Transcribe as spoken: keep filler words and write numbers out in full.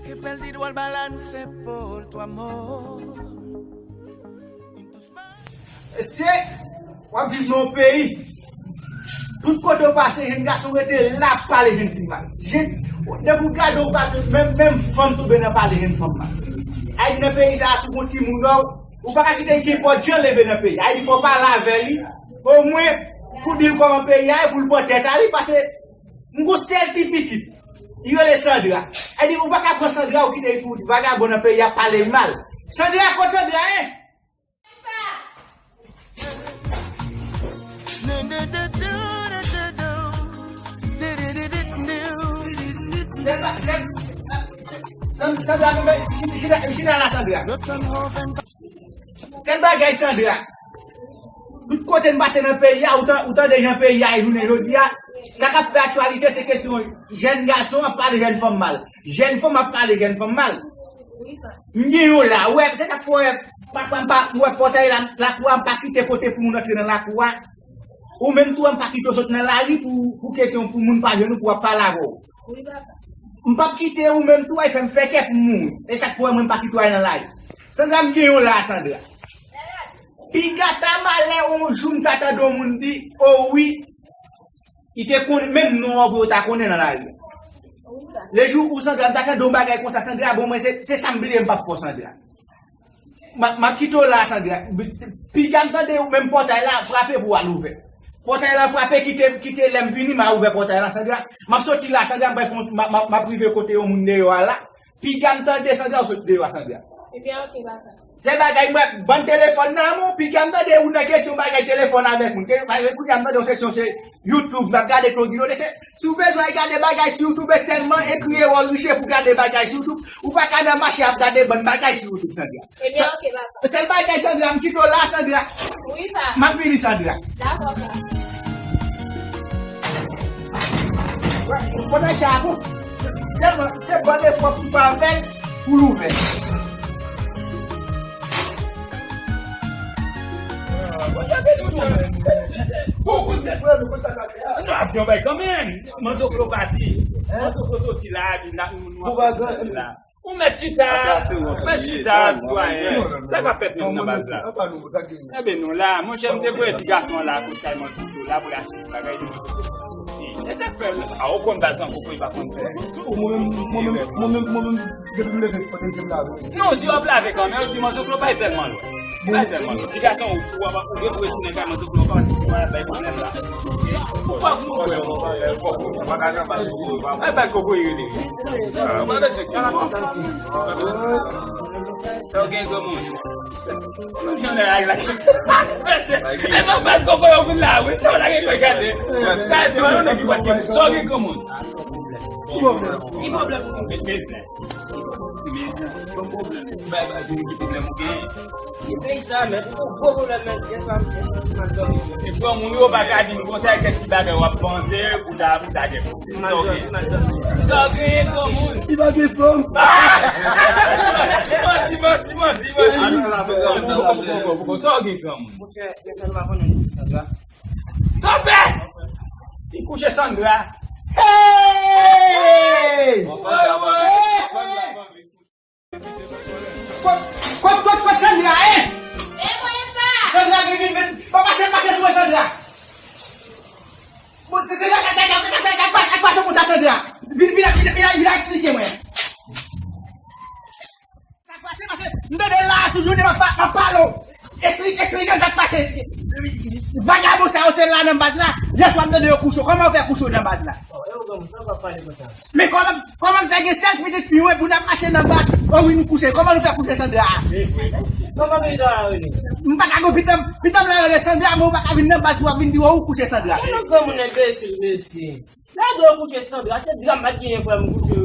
E bèl di dwòl balanse pou l twa mò. Se, w ap viv nan yon peyi, tout kote w pase, jenn gason rete la ap pale jenn fi mal. Jenn, depi w gade w pa, menm, menm fanm tonbe nan pale jenn fanm mal. Ay, nan peyi sa a, si w gon timoun nan w, ou pa ka kite l kenpòt jan leve nan peyi a. Ay, fò w pale avè li, omwen, pou di l kòman peyi a ye, pou l pran tèt a li, paske m gon sèl ti pitit, li rele Sandra. Ay, di, ou pa ka pran Sandra, ou kite l pou vagabon nan peyi a ap pale l mal. Sandra, kot Sandra ye? Sèl ba-, sèl, sèl, sèl, Sandra, chita, chita, chita la, Sandra. Sèl bagay, Sandra. Tout kote m pase nan peyi a, ou tan-, ou tande jan peyi a ye jounen jodi a. Sa k ap fè aktyalite, se kesyon jèn gason ap pale jèn fanm mal. Jèn fanm ap pale jèn fanm mal. M gen yon la, ou wè, se sa k fè w wè, pafwa m pa, m wè pòtay la, lakou a, m pa kite kote pou moun antre nan lakou a. Ou menm tou, m pa kite w sot nan lari pou, pou kesyon, pou moun pa jwenn ou, pou ap pale avè w. M p ap kite ou menm tou, ay fè m fè kè pou m mouri. E sa k fè w wè mwen m pa kite w al nan lari. Sandra, m gen yon la, Sandra. Piga ta malè, yon jou m ta tande yon moun di, o wi, li te konnen, menm non an pou yo ta konnen nan lari a. Le jou ou Sandra, m ta tande yon bagay konsa, Sandra, bon, mwen se, se sa m bliye, m p ap fè w, Sandra. M ap, m ap kite w la, Sandra. Piga m tande ou menm pòtay la frape pou w al ouvè. Pòtay la frape, kite, kite lè m vini, m a ouvè pòtay la, Sandra. M ap soti la, Sandra, m pral fè yon, m ap, m ap, m ap rive kote yon moun deyò a la. Piga m tande, Sandra, ou sot deyò a, Sandra. Ebyen, oke, papa. Se bagay mwen, bann telefòn nan, mon, piga m tande ou nan kesyon bagay telefòn avèk moun. Ke, bagay, kounye a m tande yon sesyon se YouTube, m ap gade Claude Guillaume. Se, si w bezwen al gade bagay sou YouTube, e sèlman ekri Erol Riche pou gade bagay sou YouTube. Ou pa ka nan mache ap gade bann bagay sou YouTube, Sandra. Ebyen, oke, papa. Sèl bagay, Sandra, m kite w la, Sandra. Wi, pa. M ap vini, Sandra. Dakò, pa. Pandan sa a, bon, tèlman, se bann efò pou fè avè l, pou l ouvè. Bon, bon, se, se, se, pou, pou, se, non, ap yon bay kanmenm. Manzoklo pati. Manzoklo soti la, epi la, nou, nou ap la. Ou mèt chita, ou mèt chita, sitwayen. Sa k ap fèt menm nan baz la? Enben, nou la, monchè, m te voye ti gason an la, kote kay Manzoklo la, pou l achte ti bagay li, Manzoklo soti. E sa k fè, a, ou konn baz lan, koko, li pa konn fè. Mwen menm, mwen menm, mwen menm, mwen menm, depi m leve, kote m lave. Non, si w ap lave kanmenm, yo di Manzoklo pa tèlman lwen. Bay tèlman. Ti gason, ou, ou ap, ou gen pou retounen kay Manzoklo ankò, paske si w al bay pwoblèm la. Ou fòk nou kwè, ou fòk nou kwè. Ay, bay koko, yo rele. Ou pa bezwen, kalate. Sa w gen, granmoun? Nou jan lè ay la. E mwen bay koko, yo vin la, wi. Sa w la gen kòy gade. Sa, se yon nèg ki pase. Sa w gen, granmoun? Ki pwoblèm? Ki pwoblèm? Mezan. Mezan. Bon pwoblèm. Bay, bay, ki pwoblèm ou gen? E peyi sa, men, ou gwo pwoblèm, men, kès pa, kès pa, mal dòmi. E granmoun yo pa ka di m konsa, kèk ti bagay w ap panse, pou ta, pou ta gen pwoblèm. Mal dòmi, mal dòmi. Sa w gen, granmoun? Li pa gen fanm. Manti, manti, manti, manti. Sa w gen, granmoun? Monchè, gen sa nou pa konnen, sa. Sa w fè? Li kouche Sandra. Hey! Bon, Sandra, bon. Kot, kot, kot, kot Sandra, hein? E mwen pa. Sandra, vin, vin, vin. Pa pase, pase sou mwen, Sandra. Bon, se, se, sa, sa, sa, sa, sa, sa, sa, sa, sa, sa, sa, sa, Sandra. Vin, vin, vin, vin, vin, vin, eksplike mwen. Sa k pase, pase, m tande la, toujou, m ap pa, m ap pale w. Eksplike, eksplike m sa k pase. Vagabon sa yo, se la nan baz la. Yè swa, m tande yo kouche w. Kòman yo fè kouche w nan baz la? Oh, e ou granmoun, sa w ap pale konsa? Men kòman, kòman m fè gen sèl pitit fi, wi, pou n ap mache nan baz? O wi, nou kouche. Kòman nou fè kouche Sandra? Se vre, mesye. Kòman pitit la rele? M pa ka gon pitit, pitit la rele Sandra, men ou pa ka vin nan baz pou w ap vin di w ou kouche Sandra. Gade yon granmoun enbesil, mesye. Lè yo kouche Sandra, se dram pa t genyen, frè m, kouche yo.